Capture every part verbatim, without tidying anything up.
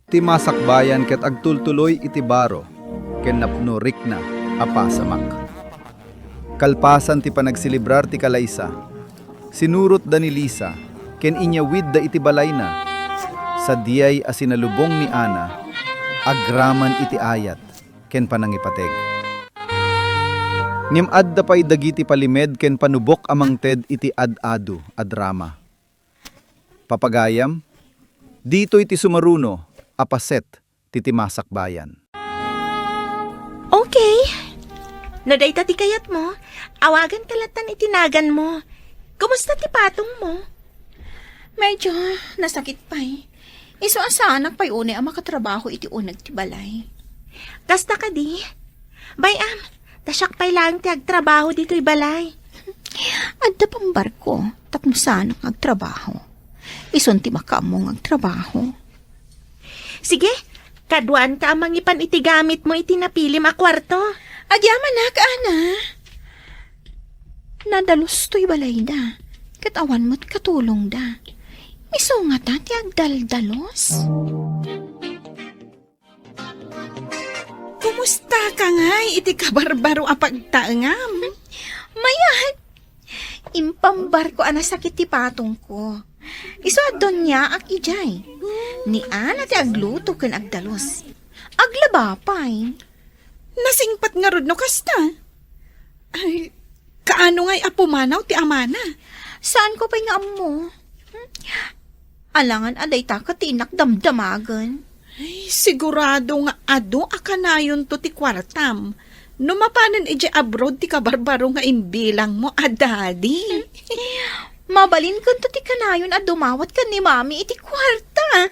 Ti masakbayan ket agtultuloy iti baro ken napno rikna a pasamak. Kalpasan ti panagselebrar ti kalaysa, sinurotda ni Lisa ken inyawidda iti balayna. Sadiay a sinalubong ni Ana agraman iti ayat ken panangipateg. Ngem adda pay dagiti palimed ken panubok a mangted iti ad-adu a drama. Papagayam, ditoy ti sumaruno a paset ti, ti masakbayan. Okay. No dayta ti kayatmo, awaganka lattan iti naganmo. Kumusta ti patongmo? Medyo nasakit pay. Isu a saanak pay unay a makatrabaho iti uneg ti balay. Kasta kadi? Bay-am, ta siak pay laeng ti agtrabaho ditoy balay. Adda pambarko tapno saanak nga agtrabaho. Isun ti makaammo nga agtrabaho. Sige, kaduaanka a mangipan iti gamitmo iti napilim a kuarto. Agyamanak, Ana. Nadalus toy balayda, ket awan met katulongda. Isu ngata ti agdaldalos? Kumusta ka ngay iti kabarbaro a pagtaengam? Mayat! Impambarko a nasakit ti patongko. Isu a doniaak idiay. Ni Ana ti agluto ken agdalus. Aglaba pay. Nasingpet ngarud no kasta? Ay, kaano ngay a pumanaw ti amana? Saanko pay nga ammo. Alangan a dayta ket ti innak damdamagen. Ay, sigurado nga adu a kanayonto ti kuartam. No mapanen idiay abroad ti kabarbaro nga imbilangmo a daddy. Mabalinkonto ti kanayon a dumawat ken ni Mami iti kuarta.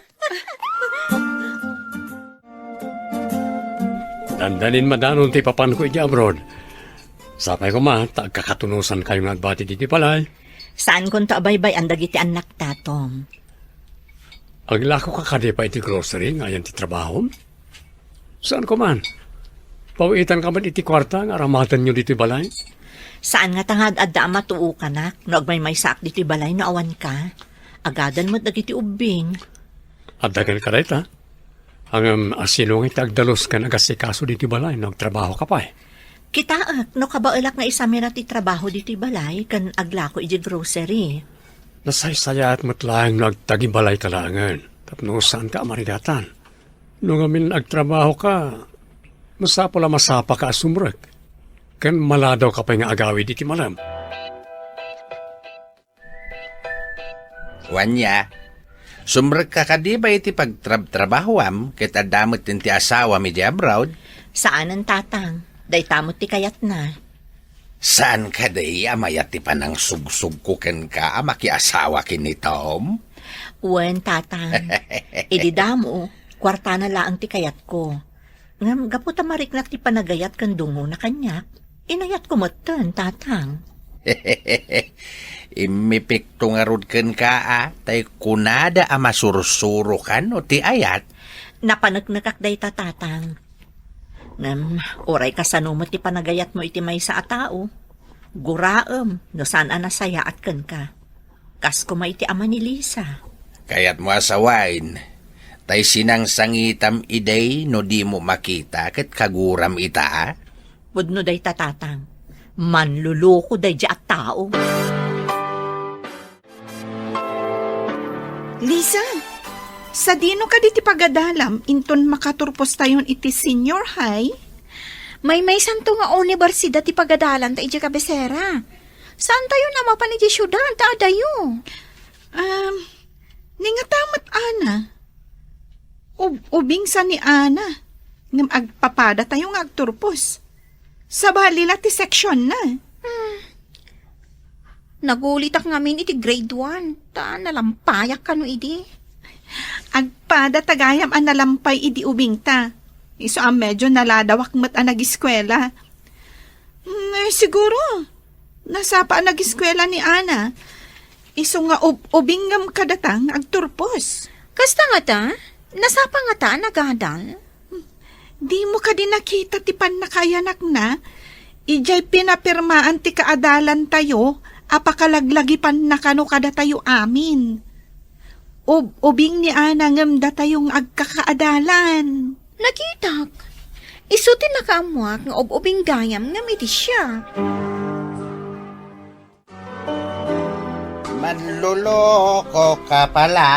Dandanin madanon ti papanko idiay abroad. Sapay koma ta agkakatunosankayo nga agbati ditoy balay. Saankonto a baybay-an dagiti annakta, Tom. Aglakoka kadi pay iti grocery nga ayan ti trabahom? Saanko man. Pawiitanka met iti kuarta nga aramatenyo ditoy balay? Saan ngata nga ad-adda a matuokanak no agmaymaysaak ditoy balay no awanka. Agadan met dagiti ubbing. Adda kenka dayta? Ngem asino nga iti agdalus ken agasikaso ditoy balay no agtrabahoka pay? Kitaek no kabaelak nga isamira ti trabaho ditoy balay ken aglako iti grocery. Nasaysayaat met laeng no agtagibalayka laengen tapno saanka a marigatan. No ngamin agtrabahoka, masapul a masapaka a sumrek ken maladawka pay nga agawid iti malem. Wen a, sumrekka kadi pay iti pagtrabtrabahoam ket adda metten ti asawam idiay abroad? Saanen, Tatang. Dayta met ti kayatna. Saan kadi a mayat ti panangsugsugko kenka a makiasawa ken ni Tom? Wen, Tatang. Idi damo, kuartana laeng ti kayatko. Ngem gapu ta mariknak ti panagayat ken dungona kaniak, inayatko metten, Tatang. Immipikto ngarud kenka a, tay kunada a masursurokan no ti ayat. Napaneknekak dayta, Tatang. Ngem uray kasano met ti panagayatmo iti maysa a tao, guraem no saan a nasayaat kenka. Kas koma iti ama ni Lisa. Kayatmo a sawaen, tay sinangsangitam idi no dimo makita ket kaguram ita a? Pudno dayta, Tatang. Manluluko daydi a tao. Lisa, sadino kadi ti pagadalam inton makaturpostayon iti senior high? Maymaysanto nga unibersidad ti pagadalanta idiay kabesera. Saantayon a mapan idiay siudad ta adayo. Um, ni ngata met, Ana. Ub-, ubing sa ni Ana. Ngem agpapadatayo nga agturpos. Sabali la ti seksionna. Hmm. Nagulitak ngamin iti grade one, ta nalampayak kano idi. Agpada ta gayam a nalampay idi ubingta. Isu a medyo naladawak met a nagiskuela. Mm, eh, siguro, nasapa a nagiskuela ni Ana. Isu nga ub-, ubingngem kadata nga agturpos. Kasta ngata? Nasapa ngata a nagadal? Dimo kadi nakita ti pannakaayanakna? Idiay pinapirmaan ti kaadalantayo a pakalaglagipanna kano kadatayo amin. Ub-ubing ni Ana ngem datayo nga agkakaadalan. Nakitak. Isu ti nakaammuak nga ub-ubing gayam ngem iti siak. Manloloko ka pala.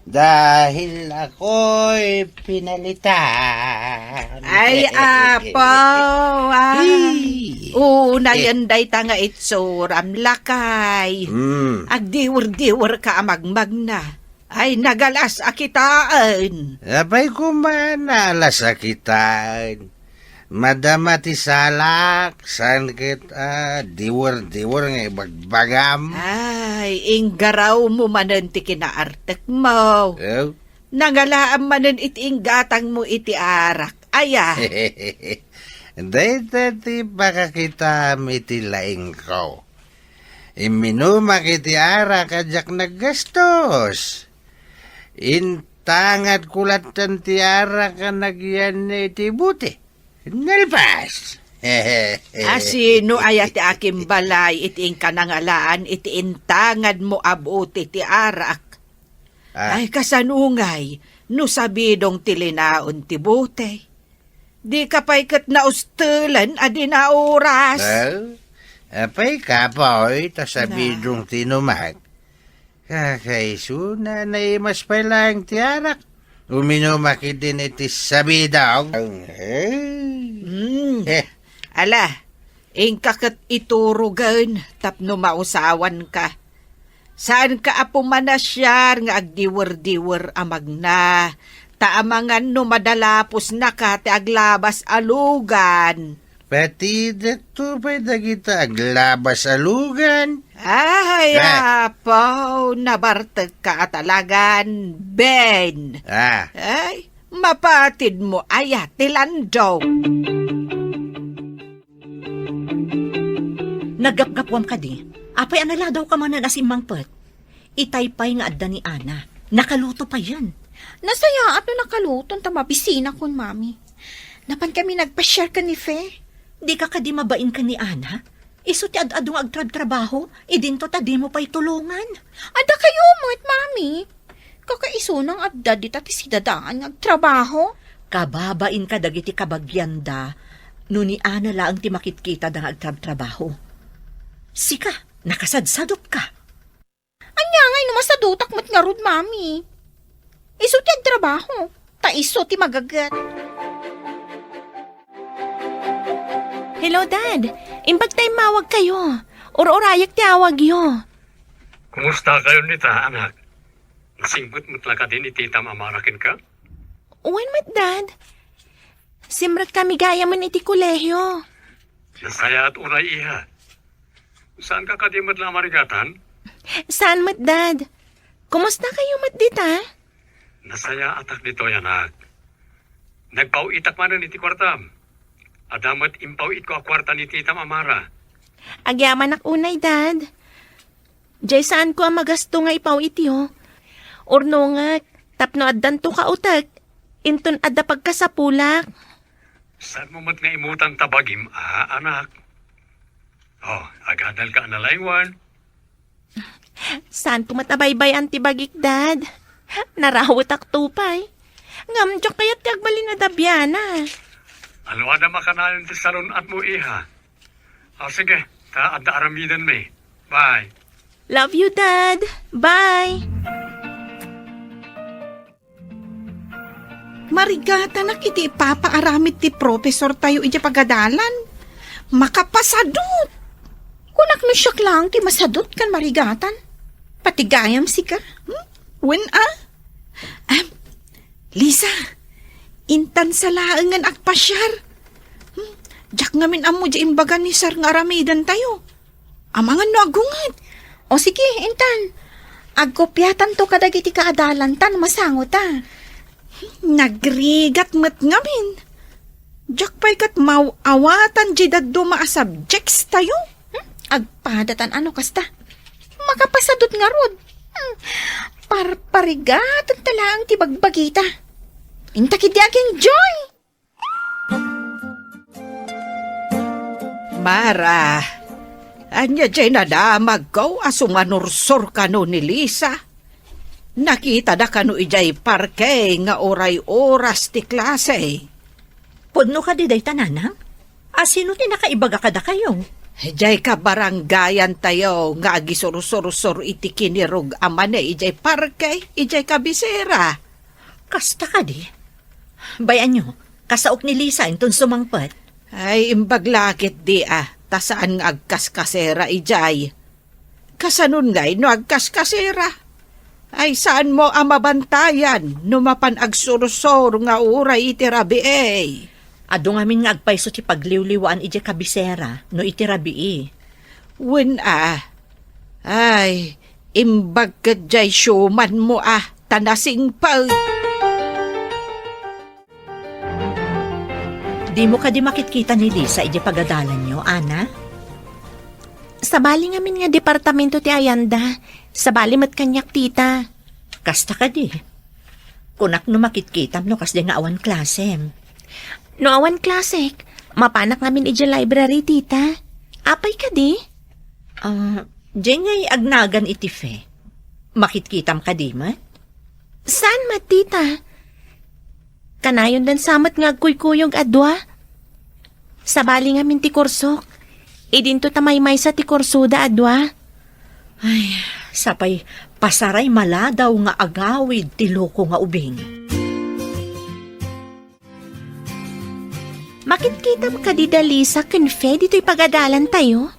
Dahil ako'y pinalitan. Ay, apo, ah. Hey. Unayen dayta nga itsuram, lakay. Hmm. Agdiwer-diwer ka a magmagna. Ay, nagalas a kitaen. Apay koma, nagalas a kitaen. Madama ti salak, saan ket, ah, diwer-diwer nga ibagbagam? Ay, inggaraw mo manen ti kinaartek mo. Eh? Nangalaam manen iti inggatang mo iti arak. Aya. Dayta ti pakakitaam iti laingko. Imminumak iti arak a diak naggastos. Intangadko latta ti arak a nagyan iti bote. Nalpas! Asino aya ti akimbalay iti inka nangalaan iti intangad mo a bote ti arak? Ah. Ay, kasano ngay, no sabidong ti linaon ti bote? Dika pay ket naustelen a di nauras. Well, apay kapoy, ta sabidong ti inumak. Kakaisuna, naimas pay laeng ti arak. Uminumak idin iti sabidong. Eh. Hmm. Eh. Ala, inka ket iturogen tapno mausawanka. Saanka a pumanasiar nga agdiwer-diwer a magna, ta amangan no madalapusnaka ti aglabas a lugan. Patidekto pay dagita aglabas a lugan. Ay, ah. Apo, nabartekka a talagan, Ben. Ah. Ay, mapatid mo aya ti landok. Naggapgapuam kadi, apay a naladawka manen a simmangpet? Itay pay nga adda ni Ana. Nakaluto payen. Nasayaat no nakaluton ta mabisinakon, Mami. Napan kami nagpasiar ken ni Fe. Dika kadi mabain ken ni Ana? Isu ti ad-adu nga agtrabtrabaho, idinto ta dimo pay tulongan. Adda kayo met, Mami. Kakaisuna nga adda dita ti sidadaan nga agtrabaho. Kababainka dagiti kabagianda no ni Ana laeng ti makitkitada nga agtrabtrabaho. Sika, nakasadsadopka. Ania ngay no masadutak met ngarud, Mami? Isu ti agtrabaho, ta isu ti magaget. Hello, Dad. Imbag ta immawag kayo. Ur-urayek ti awagyo. Kumusta kayo nita, anak? Nasingpet met la kadi ni Tita Mara kenka? Wen met, Dad. Simrek kami gayamen iti kolehio. Nasayaat unay, iha. Saanka kadi met la a marigatan? Saan met, Dad? Kumusta kayo met dita? Nasayaatak ditoy, anak. Nagpaw-itak manen iti kuartam. Adda met impaw-itko a kuarta ni Tita Mara. Agyamanak unay, Dad. Jay saanko a magasto nga ipaw-ityo. Urnongek, tapno addanto kautek, inton adda pagkasapulak. Saanmo met nga imutan ta bagim, a, anak? Oh, agadalka a nalaingwan. Saanko met a baybay-an ti bagik, Dad. Narawetak to pay. Ngem diak kayat ti agbalin a dabiana. Alwada makanayon ti salun-atmo, iha. Ah, sige, ta adda aramidenmi. Bye. Love you, Dad. Bye. Marigatanak iti ipapaaramid ti professortayo idiay pagadalan. Makapasadut! Kunak no siak laeng ti masadut ken marigatan. Pati gayam sika. Hmm? Wen a? Em, Lisa, intan sa laengen agpasiar. Hmm? Diak ngamin ammo di imbaga ni Sir nga aramidentayo. Amangan no agunget. O sige, intan. Agkopiatanto kadagiti kaadalan ta no masango ta. Nagrigat met ngamin. Diak pay ket maw-awatan di dadduma a subjects tayo. Hmm? Agpadatan ano kasta. Makapasadut ngarud. Hmm. Parparigatan ta laeng ti bagbagita. Inta ketdi ag-enjoy. Mara, ania jay nadamagko a sumanursor kano ni Lisa? Nakitada kano idiay parke nga uray oras ti klase? Pudno kadi dayta, nanang? A, sino ti nakaibaga kadakayo? Idiay kabarangayan tayo nga agisursursor iti kinirog a mani idiay parke, idiay kabisera. Kasta kadi? Bay-anyo, kasaok ni Lisa inton sumangpet. Ay, imbag la ketdi a, ta saan nga agkaskasera idiay. Kasanon ngay no agkaskasera? Ay, saanmo a mabantayan no mapan agsursor nga uray iti rabii? Adu ngamin nga agpayso ti pagliwliwaan idiay kabisera no iti rabii. Wen a. Ay, imbag ket diay siumanmo a, ta nasingpet. Dimo kadi makitkita ni Lisa idiay pagadalanyo, Ana? Sabali ngamin nga departamento ti ayanda. Sabali met kaniak, tita. Kasta kadi. Kunak no makitkitam no kasdi nga awan klasem. No awan klasek, mapanak ngamin idiay library, tita. Apay kadi? Ah, diay ngay agnagan iti Fe. Makitkitam kadi met? Saan met, tita? Kanayon dan sa met nga agkuykuyog a dua. Sabali ngamin ti kursok. Idinto ta maymaysa ti kursoda a dua. Ay, sapay pasaray maladaw nga agawid ti loko nga ubing. Makitkitam kadi da Lisa ken Fe ditoy pagadalan tayo?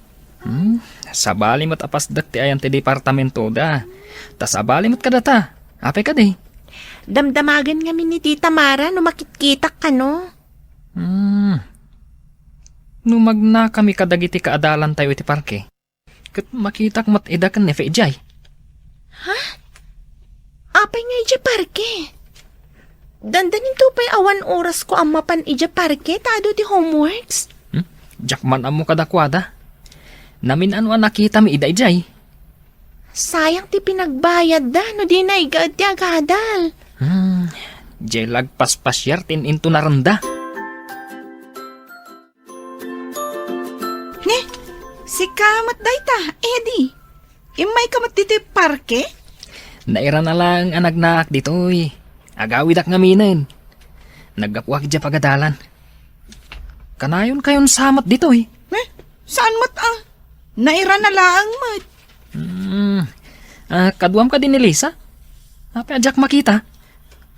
Hmm, sabali met a pasdek ti ayan ti departamentoda. Ta sabali met kadata. Apay kadi? Damdamagen ngamin ni Tita Mara no makitkitak kano. Hmm. No magnakami kadagiti kaadalantayo iti parke, ket makitak met ida ken ni Fe idiay. Ha? Apay nga idiay parke? Dandaninto pay awan orasko a mapan idiay parke ta adu ti homeworks? Hmm? Diak man ammo kadakuada. Namin-ano a nakitami ida idiay. Sayang ti pinagbayadda no di naigaed ti agadal. Hmm, diay la agpaspasiar ti in-intonarenda. Ne, sika met dayta, Eddie. Immayka met ditoy parke? Nairana laeng a nagnaak ditoy. Agawidak ngaminen. Naggapuak idiay pagadalan. Kanayonkayon sa met ditoy? Ne, saan met a? Nairana laeng met. Hmm. Ah, kaduam kadi ni Lisa? Apay a diak makita?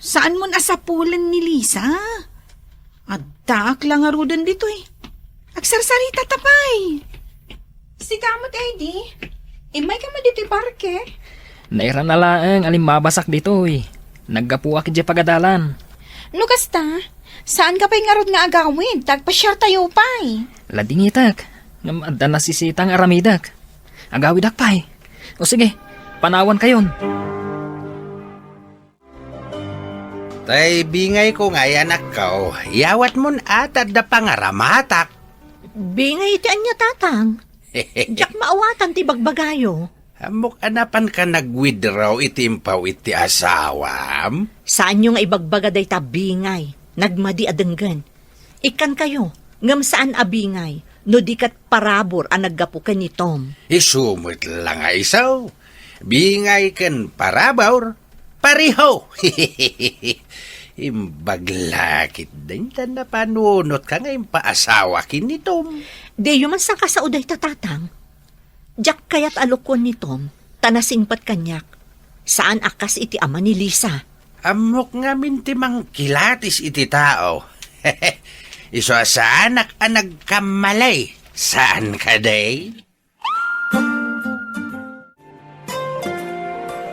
Saanmon a sapulen ni Lisa? Addaak la ngaruden ditoy. Agsarsarita ta pay. Sika met, Eddie. Immayka met ditoy parke? Nairana laeng a limmabasak ditoy. Naggapuak idiay pagadalan. No kasta, saanka pay ngarud nga agawid, ta agpasiartayo pay. Ladingitek, ngem adda nasisita nga aramidek. Agawidak pay. O sige, panawankayon. Tay bingayko nga ay anakko, yawatmon a ta adda pangaramatak. Bingay iti ania, tatang? Diak maawatan ti bagbagayo. Ammok a napanka nag-withdraw iti impaw iti asawam? Saanyo nga ibagbaga dayta, bingay. Nagmadi a denggen. Ikkankayo, ngem saan a bingay, no di ket parabur a naggapu ken ni Tom. Isu met la nga isu. Bingay ken parabur, pareho. Imbag la ketdin ta napanunotka nga impaasawa ken ni Tom. Diyo man sangkasao dayta, tatang. Diak kayat a lukon ni Tom, ta nasingpet kaniak. Saan a kas iti ama ni Lisa. Ammok ngamin ti mangkilatis iti tao. Isu a saanak a nagkammalay. Saan kadi?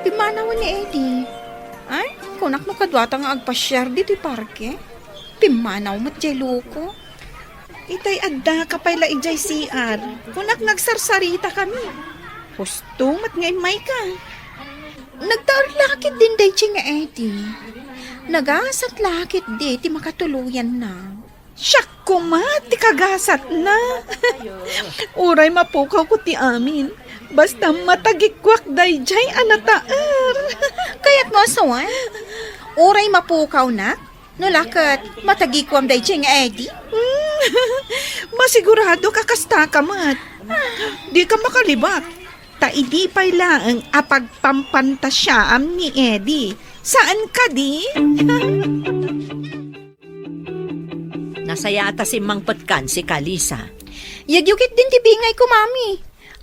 Pimmanaw ni Eddie. Ay, kunak no kaduata nga agpasiar ditoy parke. Pimmanaw met diay loko. Itay addaka pay la idiay C R. Kunak nga agsarsaritakami. Husto met nga immayka. Nagtaud la ketdin daydiay nga Eddie. Nagasat la ketdi ti makatuloyanna. Siak koma ti kagasatna. Uray mapukawko ti amin. Basta matagikuak daydiay a nataer. Kayatmo a suan? Uray mapukawnak? No la ket, matagikuam daydiay nga Eddie? Hmm, masigurado ka kasta ka met. Di ka makalibak. Ta idi pay laeng a pagpampantasiaam ni Eddie, saan kadi? Nasayaat a simmangpetkan, sika, Lisa. Yagyugit din ti bingayko, Mami.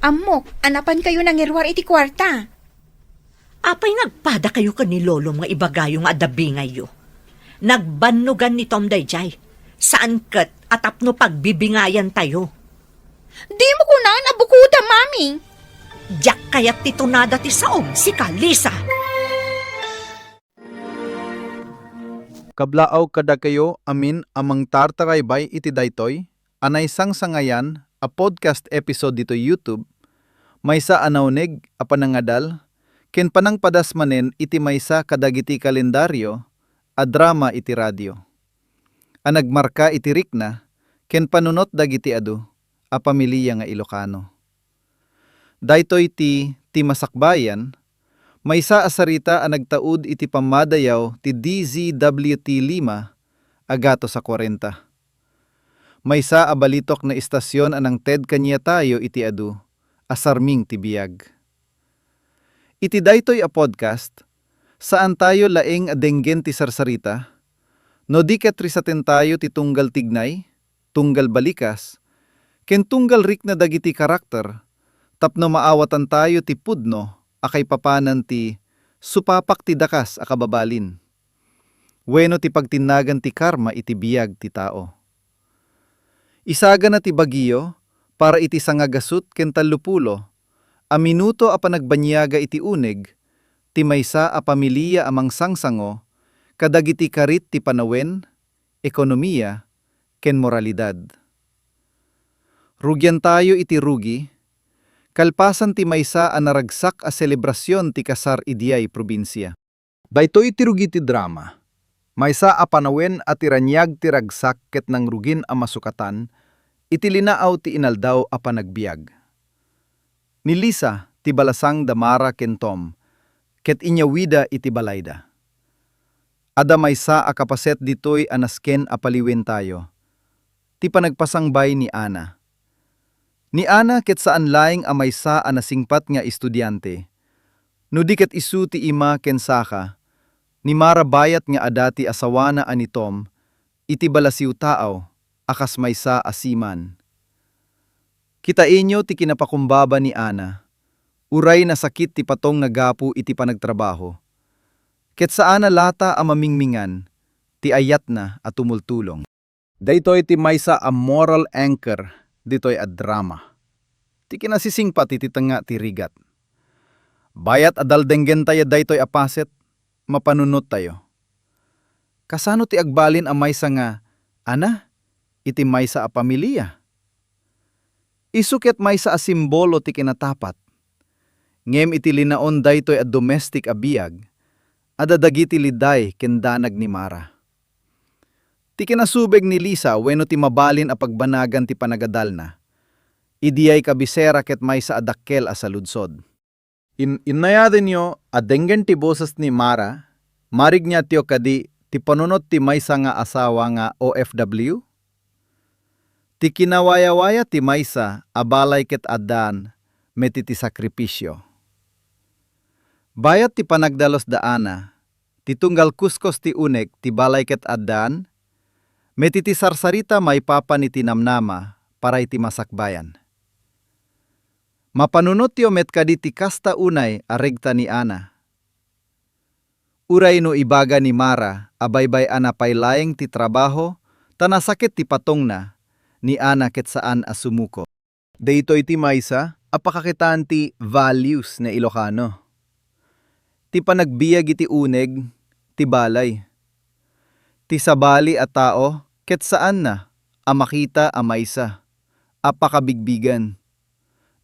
Ammok a napankayo nangiruar iti kuarta. Apay nga agpadakayo ken ni Lolom nga ibagayo nga adda bingayyo? Nagbannogan ni Tom daydiay. Saan ket a tapno pagbibingayantayo. Dimo kunan a bukodam, Mami. Diak kayat ti tunada ti saom, sika, Lisa. Kablaaw kadakayo amin a mangtartaraybay iti daytoy a naisangsangayan a podcast episode ditoy YouTube, maysa a nauneg a panangadal ken panangpadas manen iti maysa kadagiti kalendario a drama iti radio a nagmarka iti rikna ken panunot dagiti adu a pamilia nga Ilocano. Daytoy ti Ti Masakbayan, maysa a sarita a nagtaud iti pammadayaw ti D Z W T lima a gatos a kuarenta. Maysa a balitok nga istasion a nangted kaniatayo iti adu a sarming ti biag. Iti daytoy a podcast, saantayo laeng a denggen ti sarsarita, no di ket risatentayo ti tunggal tignay, tunggal balikas, ken tunggal rikna dagiti karakter tapno maawatantayo ti pudno a kaipapanan ti supapak ti dakas a kababalin wenno ti pagtinnagan ti karma iti biag ti tao. Isagana ti bagio para iti sangagasut ken tallopulo a minuto a panagbaniaga iti uneg ti maysa a pamilia a mangsangsango kadagiti karit ti panawen, ekonomia, ken moralidad. Rugiantayo iti rugi, kalpasan ti maysa a naragsak a selebrasion ti kasar idiay probinsia. Daytoy ti rugi ti drama. Maysa a panawen a ti raniag ti ragsak ket nangrugin a masukatan iti linaaw ti inaldaw a panagbiag. Ni Lisa ti balasang da Mara ken Tom ket inyawida iti balayda. Adda maysa a kapaset ditoy a nasken a paliwentayo, ti panagpasangbay ni Ana. Ni Ana ket saan laeng a maysa a nasingpat nga estudiante, no di ket isu ti ima ken saka ni Mara bayat nga adda ti asawana a ni Tom iti balasiw taaw a kas maysa a seaman. Kitaenyo ti kinapakumbaba ni Ana, uray nasakit ti patongna gapu iti panagtrabaho, ket saana latta a mamingmingan ti ayatna a tumultulong. Daytoy ti maysa a moral anchor ditoy a drama. Ti kinasisingpet iti tengnga ti rigat. Bayat a daldenggentayo daytoy a paset, mapanunottayo. Kasano ti agbalin a maysa nga Ana iti maysa a pamilia? Isu ket maysa a simbolo ti kinatapat. Ngem iti linaon daytoy a domestic a biag, adda dagiti liday ken danag ni Mara. Ti kinasubeg ni Lisa wenno ti mabalin a pagbanagan ti panagadalna, idiay kabisera ket maysa a dakkel a saludsod. In-, innayadenyo a denggen ti boses ni Mara, marigniatyo kadi ti panunot ti maysa nga asawa nga O F W? Ti kinawayawaya ti maysa a balay ket addaan met iti sakripisio. Bayat ti panagdalus da Ana, ti tunggal kuskos ti uneg ti balay ket addaan met iti sarsarita maipapan iti namnama para iti masakbayan. Mapanunotyo met kadi ti kasta unay a regta ni Ana. Uray no ibaga ni Mara a baybay-ana pay laeng ti trabaho ta nasakit ti patongna, ni Ana ket saan a sumuko. Daytoy ti maysa a pakakitaan ti values nga Ilocano. Ti panagbiag iti uneg ti balay. Ti sabali a tao ket saanna a makita a maysa a pakabigbigan,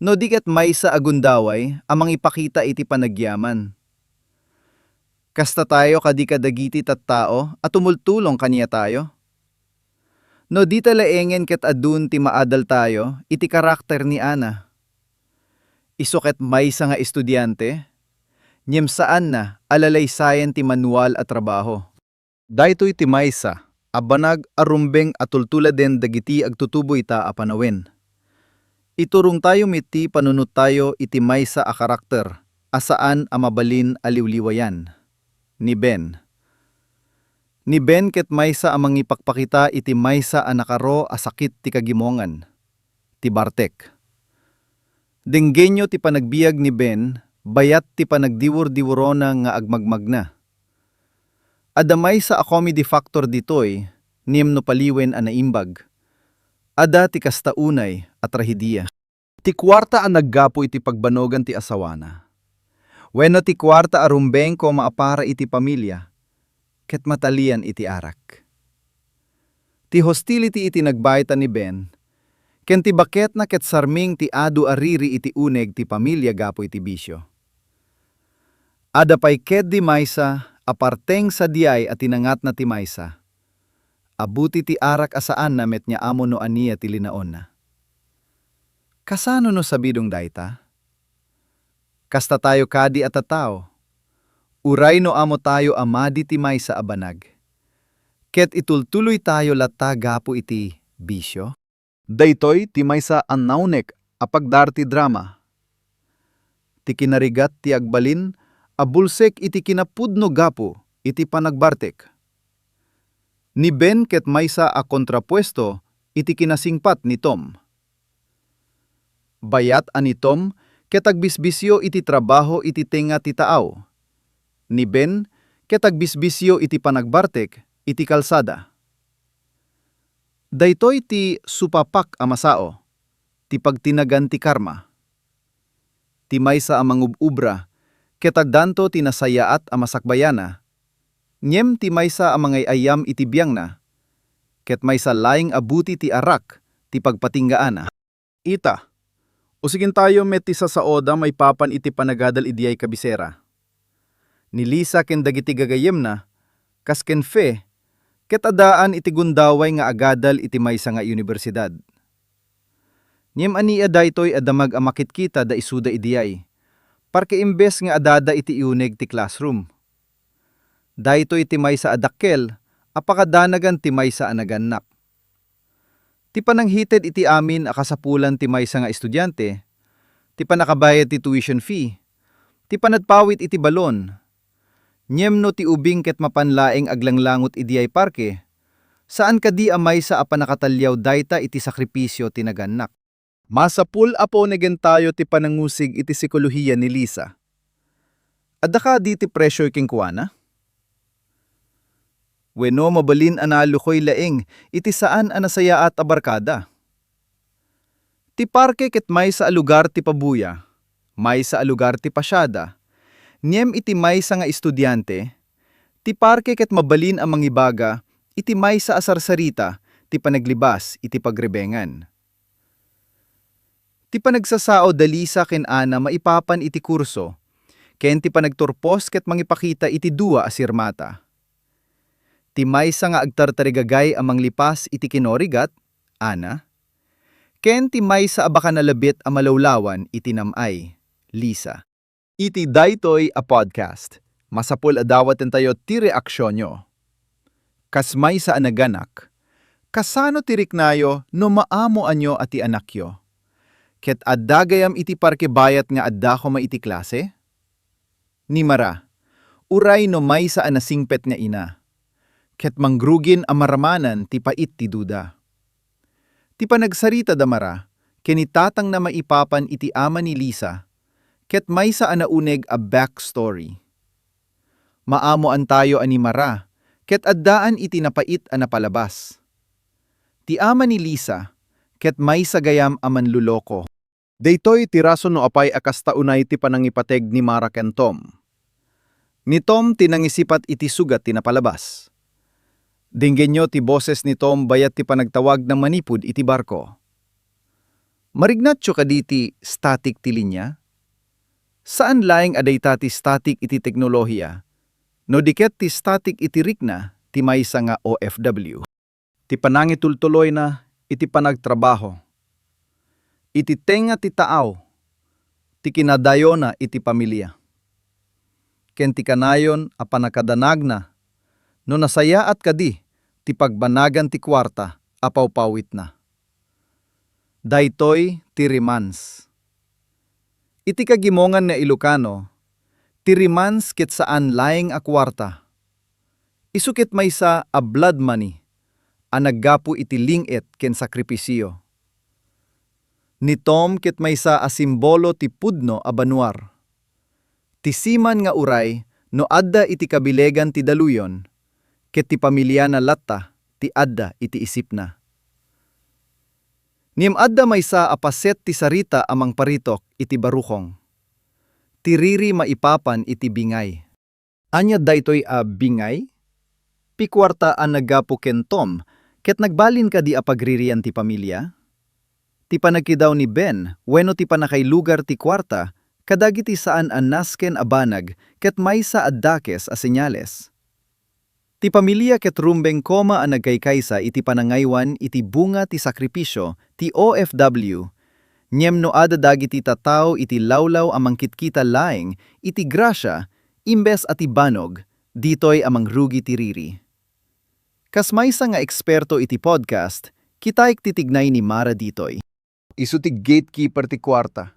no di ket maysa a gundaway a mangipakita iti panagyaman. Kasta tayo kadi kadagiti tattao a tumultulong kaniatayo? No dita laengen ket adun ti maadaltayo iti karakter ni Ana. Isu ket maysa nga estudiante, ngem saanna a lalaysayan ti manual a trabaho. Daytoy ti maysa a banag a rumbeng a tultuladen dagiti agtutuboyta a panawen. Iturongtayo met ti panunottayo iti maysa a karakter a saan a mabalin a liwliwayan, ni Ben. Ni Ben ket maysa a mangipakpakita iti maysa a nakaro a sakit ti kagimongan, ti Bartek. Denggenyo ti panagbiag ni Ben bayat ti panagdiwurdiwurona nga agmagmagna. Adda maysa a comedy factor ditoy, ngem no paliwen a naimbag, adda ti kasta unay a trahedia. Ti kuarta a naggapu iti pagbanogan ti asawana, wenno ti kuarta a rumbengko maapara iti pamilia ket matalian iti arak. Ti hostility iti nagbayta ni Ben ken ti baketna ket sarming ti adu a riri iti uneg ti pamilia gapu iti bisio. Adda pay ketdi maysa a parteng sadiay a tinangatna ti maysa. Abuti ti arak a saanna met nga amo no ania ti linaonna. Kasano no sabidong dayta? Kasta tayo kadi a tattao. Uray no amo tayo a madi ti maysa a banag, ket itultuloy tayo latta gapu iti bisio? Daytoy ti maysa a nauneg a pagdar ti drama. Ti kinarigat ti agbalin a bulsek iti kinapudno gapu iti panagbartek. Ni Ben ket maysa a kontrapuesto iti kinasingpat ni Tom. Bayat a ni Tom ket agbisbisio iti trabaho iti tenga ti taaw. Ni Ben ket agbisbisio iti panagbartek iti kalsada. Daytoy ti supapak a masao, ti pagtinagan ti karma. Ti maysa a mangub-ubra, ket addanto ti nasayaat a masakbayana, ngem ti maysa a mangay-ayam iti biangna, ket maysa laeng a buti ti arak ti pagpatinggaana. Ita, usigentayo met ti sasaoda maipapan iti panagadal idiay kabisera. Ni Lisa ken dagiti gagayyemna, kas ken Fe, ket addaan iti gundaway nga agadal iti maysa nga unibersidad. Ngem ania daytoy a damag a makitkita da isuda idiay, parke imbes nga addada iti iuneg ti classroom. Daytoy ti maysa a dakkel a pakadanagan ti maysa a nagannak. Ti pananghited iti amin a kasapulan ti maysa nga estudiante, ti pannakabayad ti tuition fee, ti panagpawit iti balon. Ngem no ti ubing ket mapan laeng aglanglangot idiay parke, saan kadi a maysa a pannakataliaw dayta iti sakripisio ti nagannak. Masapul a paunegentayo ti panangusig iti sikolohiya ni Lisa. Adda kadi ti presioy kenkuana? Wenno mabalin a nalukoy laeng iti saan a nasayaat a barkada? Ti parke ket maysa a lugar ti pabuya, maysa a lugar ti pasiada, ngem iti maysa nga estudiante, ti parke ket mabalin a mangibaga iti maysa a sarsarita ti panaglibas iti pagrebengan. Ti panagsasao da Lisa ken Ana maipapan iti kurso, ken ti panagturpos ket mangipakita iti dua a sirmata. Ti maysa nga agtartarigagay a manglipas iti kinorigat, Ana, ken ti maysa a bakanalabit a malawlawan iti nam-ay, Lisa. Iti daytoy a podcast, masapul a dawatentayo ti reaksionyo. Kas maysa a naganak, kasano ti riknayo no maamoanyo a ti anakyo ket adda gayam iti parke bayat nga adda koma iti klase? Ni Mara, uray no maysa a nasingpet nga ina, ket mangrugin a maramanan ti pait ti duda. Ti panagsarita da Mara ken ni tatangna maipapan iti ama ni Lisa ket maysa a nauneg a backstory. Maamoantayo a ni Mara ket addaan iti napait a napalabas. Ti ama ni Lisa ket maysa gayam a manloloko. Daytoy ti rason no apay a kasta unay ti panangipateg ni Mara ken Tom. Ni Tom ti nangisipat iti sugat ti napalabas. Denggenyo ti boses ni Tom bayat ti panagtawagna manipud iti barko. Marignatyo kadi ti static ti linia? Saan laeng a dayta ti static iti teknolohia, no di ket ti static iti rikna ti maysa nga O F W. Ti panangitultuloyna iti panagtrabaho, iti tengnga ti taaw, ti kinadayona iti pamilia, ken ti kanayon a pannakadanagna no nasayaat kadi ti pagbanagan ti kuarta a pawpawitna. Daytoy ti remands. Iti kagimongan nga Ilocano, ti remands ket saan laeng a kuarta. Isu ket maysa a blood money a naggapu iti ling-it ken sakripisio. Ni Tom ket maysa a simbolo ti pudno a banuar. Ti seaman nga uray no adda iti kabilegan ti daluyon, ket ti pamiliana latta ti adda iti isipna. Ngem adda maysa a paset ti sarita a mangparitok iti barukong. Ti riri maipapan iti bingay. Ania daytoy a bingay? Ti kuarta a naggapu ken Tom, ket nagbalin kadi a pagririan ti pamilia? Ti panagkidaw ni Ben wenno ti pannakailugar ti kuarta kadagiti saan a nasken a banag ket maysa a dakes a senyales. Ti pamilia ket rumbeng koma a nagkaykaysa iti panangaywan iti bunga ti sakripisio ti O F W, ngem no adda dagiti tattao iti lawlaw a mangkitkita laeng iti grasia imbes a ti bannog, ditoy a mangrugi ti riri. Kas maysa nga eksperto iti podcast, kitaek ti tignay ni Mara ditoy. Isu ti gatekeeper ti kuarta.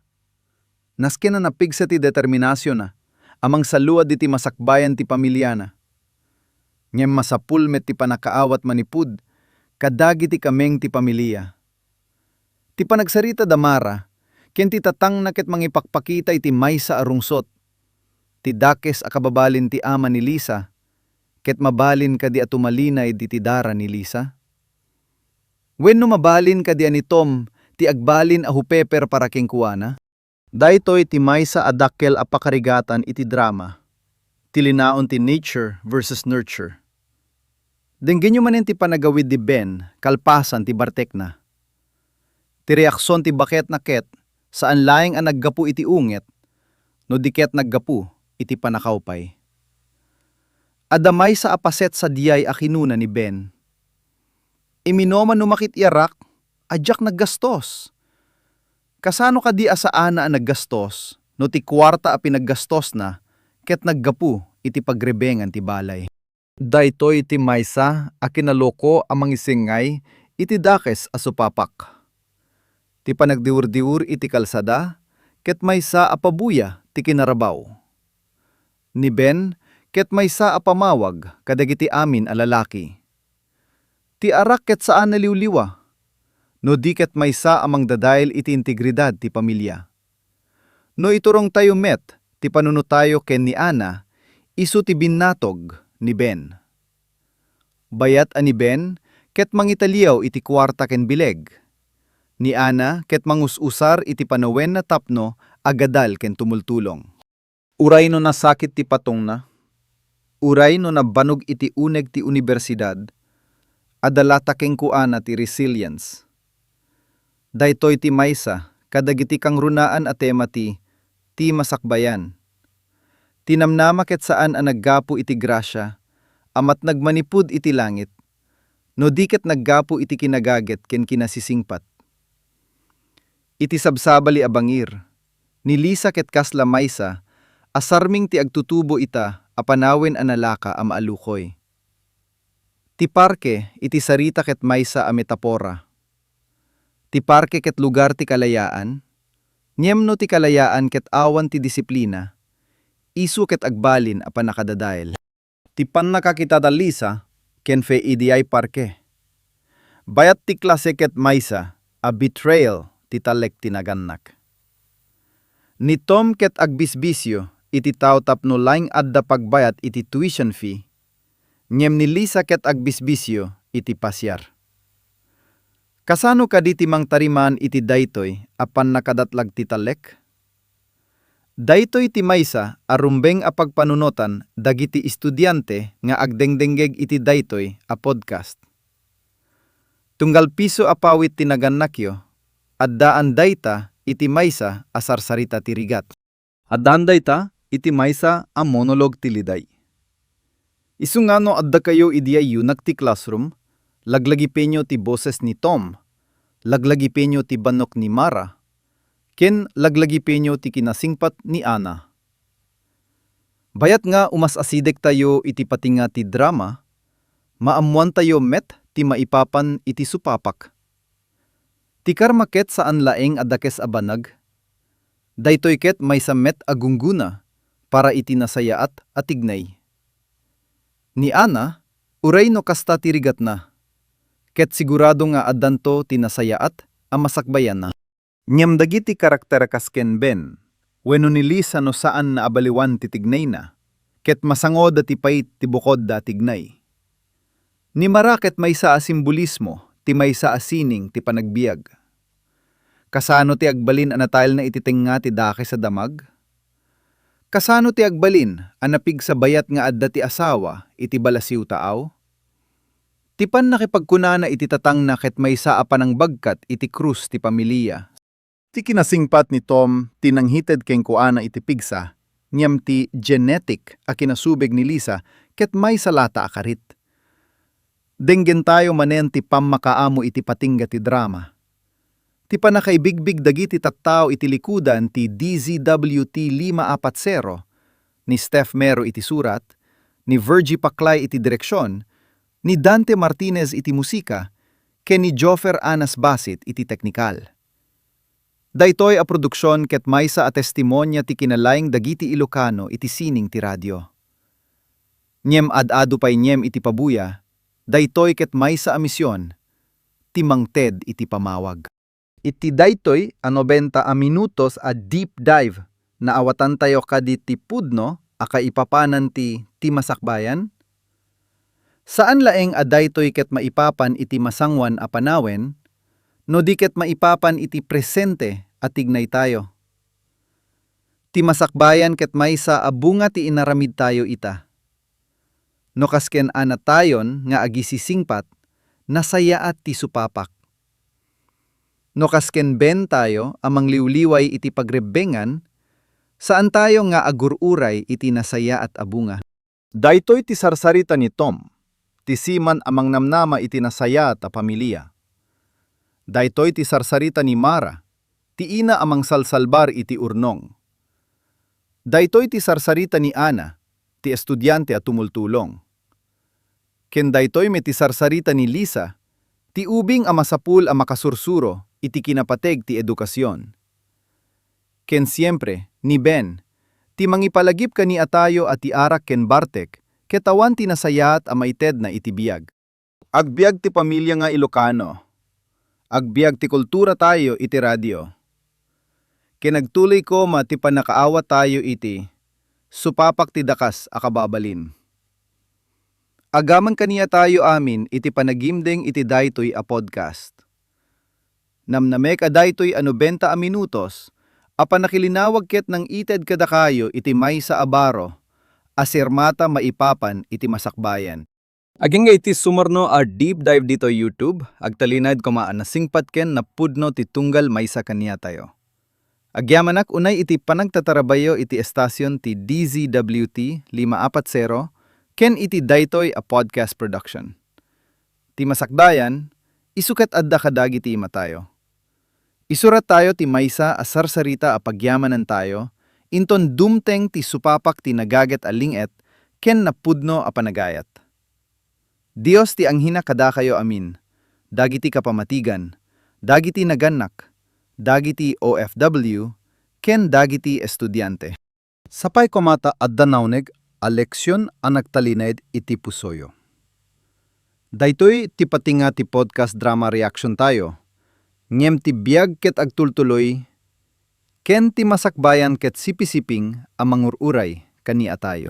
Nasken a napigsa ti determinasionna a mangsaluad iti masakbayan ti pamiliana. Ngem masapul met ti pannakaawat manipud kadagiti kameng ti pamilia. Ti panagsarita da Mara ken ti tatangna ket mangipakpakita iti maysa a rungsot. Ti dakes a kababalin ti ama ni Lisa, ket mabalin kadi a tumalinay diti dara ni Lisa? Wenno mabalin kadi a ni Tom ti agbalin a hupeper para kenkuana? Daytoy ti maysa a dakkel a pakarigatan iti drama, ti linaon ti nature versus nurture. Denggenyo manen ti panagawid ni Ben kalpasan ti bartekna. Ti reaksion ti baketna ket saan laeng a naggapu iti unget, no di ket naggapu iti pannakaupay. Adda maysa a paset sadiay a kinuna ni Ben. Iminoman no makit-iyarak a diak naggastos. Kasano kadi a saana a naggastos no ti kuarta a pinaggastosna ket naggapu iti pagrebengan ti balay? Daytoy ti maysa a kinaloko a mangisingngay iti dakes a supapak. Ti panagdiwurdiwur iti kalsada ket maysa a pabuya ti kinarabaw. Ni Ben ket maysa a pamawag kadagiti amin a lalaki. Ti arak ket saan a liwliwa, no di ket maysa a mangdadael iti integridad ti pamilia. No iturongtayo met ti panunotayo ken ni Ana, isu ti binnatog ni Ben. Bayat a ni Ben ket mangitaliaw iti kuarta ken bileg. Ni Ana ket mangus-usar iti panawenna tapno agadal ken tumultulong. Uray no nasakit ti patongna, uray no nabannog iti uneg ti unibersidad, adda latta kenkuana ti resilience. Daytoy ti maysa kadagiti kangrunaan a tema ti Ti Masakbayan. Ti namnama ket saan a naggapu iti grasia a matnag manipud iti langit, no di ket naggapu iti kinagaget ken kinasisingpat. Iti sabsabali a bangir, ni Lisa ket kasla maysa a sarming ti agtutubo ita a panawen a nalaka a maalukoy. Ti parke iti sarita ket maysa a metapora. Ti parke ket lugar ti kalayaan, ngem no ti kalayaan ket awan ti disiplina, isu ket agbalin a pannakadadael. Ti pannakakita da Lisa ken Fe idiay parke. Bayat ti klase ket maysa a betrayal ti talek ti nagannak. Ni Tom ket agbisbisio iti tao tapno laeng adda pagbayat iti tuition fee, ngem ni Lisa ket agbisbisio iti pasiar. Kasano kadi ti mangtariman iti daytoy a pannakadatlag ti talek? Daytoy ti maysa a rumbeng a pagpanunotan dagiti estudiante nga agdengdenggeg iti daytoy a podcast. Tunggal piso a pawit ti nagannakyo, addaan dayta iti maysa a sarsarita ti rigat. Addaan dayta iti maysa a monologue ti liday. Isu nga no addakayo idiay yunak ti classroom, laglagipenyo ti boses ni Tom, laglagipenyo ti bannok ni Mara, ken laglagipenyo ti kinasingpat ni Ana. Bayat nga umas-asidektayo iti patinga ti drama, maammoantayo met ti maipapan iti supapak. Ti karma ket saan laeng a dakes a banag. Daytoy ket maysa met a gunggona para iti nasayaat a tignay. Ni Ana, uray no kasta ti rigatna, ket sigurado nga addanto ti nasayaat a masakbayanna. Ngem dagiti karakter a kas ken Ben wenno ni Lisa no saanna a baliwan ti tignayna, ket masangoda ti pait ti bukodda a tignay. Ni Mara ket maysa a simbolismo ti maysa a sining ti panagbiag. Kasano ti agbalin a natayelna iti tengnga ti dakes a damag? Kasano ti agbalin a napigsa bayat nga adda ti asawa iti balasiw taaw? Ti pannakipagkunana iti tatangna ket maysa a panangbagkat iti krus ti pamilia. Ti kinasingpat ni Tom ti nangited kenkuana iti pigsa, ngem ti genetic a kinasubeg ni Lisa ket maysa lata a karit. Denggentayo manen ti pammakaammo iti patingga ti drama. Ti pannakaibigbig dagiti tattao iti likudan ti D Z W T lima apat zero, ni Steph Mero iti surat, ni Virgie Paclay iti direksion, ni Dante Martinez iti musika, ken ni Joffer Anas Basit iti teknikal. Daytoy a produksion ket maysa a testimonia ti kinalaing dagiti Ilocano iti sining ti radio. Ngem ad-adu pay ngem iti pabuya, daytoy ket maysa a mision ti mangted iti pamawag. Iti daytoy a nobenta a minutos a deep dive, naawatantayo kadi ti pudno a kaipapanan ti Ti Masakbayan? Saan laeng a daytoy ket maipapan iti masangoan a panawen, no di ket maipapan iti presente a tignaytayo. Ti masakbayan ket maysa a bunga ti inaramidtayo ita. No kas ken Ana tayon nga agisisingpat, nasayaat ti supapak. No kas ken Ben tayo a mangliwliway iti pagrebbengan, saantayo nga agur-uray iti nasayaat a bunga. Daytoy ti sarsarita ni Tom, ti siman a mangnamnama iti nasayaat a pamilia. Daytoy ti sarsarita ni Mara, ti ina a mangsalsalbar iti urnong. Daytoy ti sarsarita ni Ana, ti estudiante a tumultulong. Ken daytoy met ti sarsarita ni Lisa, ti ubing a masapul a makasursuro iti kinapateg ti edukasion. Ken siempre, ni Ben, ti mangipalagip kaniatayo a ti arak ken bartek ket awan ti nasayaat a maitedna iti biag. Agbiag ti pamilia nga Ilocano. Agbiag ti kulturatayo iti radio. Ken agtuloy koma ti pannakaawatayo iti Supapak ti Dakas a Kababalin. Agamang kaniatayo amin iti panagimdeng iti daytoy a podcast. Namnamek a daytoy a nobenta a minutos a pannakilinawag ket nangited kadakayo iti maysa a baro a sirmata maipapan iti masakbayan. Agingga iti sumarno a deep dive ditoy YouTube, agtalinaed koma a nasingpat ken napudno ti tunggal maysa kaniatayo. Agyamanak unay iti panagtatarabayo iti estasion ti D Z W T lima apat zero ken iti daytoy a podcast production. Ti masakbayan, isu ket adda kadagiti imatayo. Isurattayo ti maysa a sarsarita a pagyamanantayo, inton dumteng ti supapak ti nagaget a ling-et ken napudno a panagayat. Dios ti anghina kadakayo amin, dagiti kapamatigan, dagiti nagannak, dagiti O F W, ken dagiti estudiante. Sapay koma ta adda nauneg a leksion a nagtalinaed iti pusoyo. Daytoy ti patinga ti podcast drama reaction tayo, ngem ti biag ket agtultuloy, ken ti masakbayan ket sipisiping a mangur-uray kaniatayo.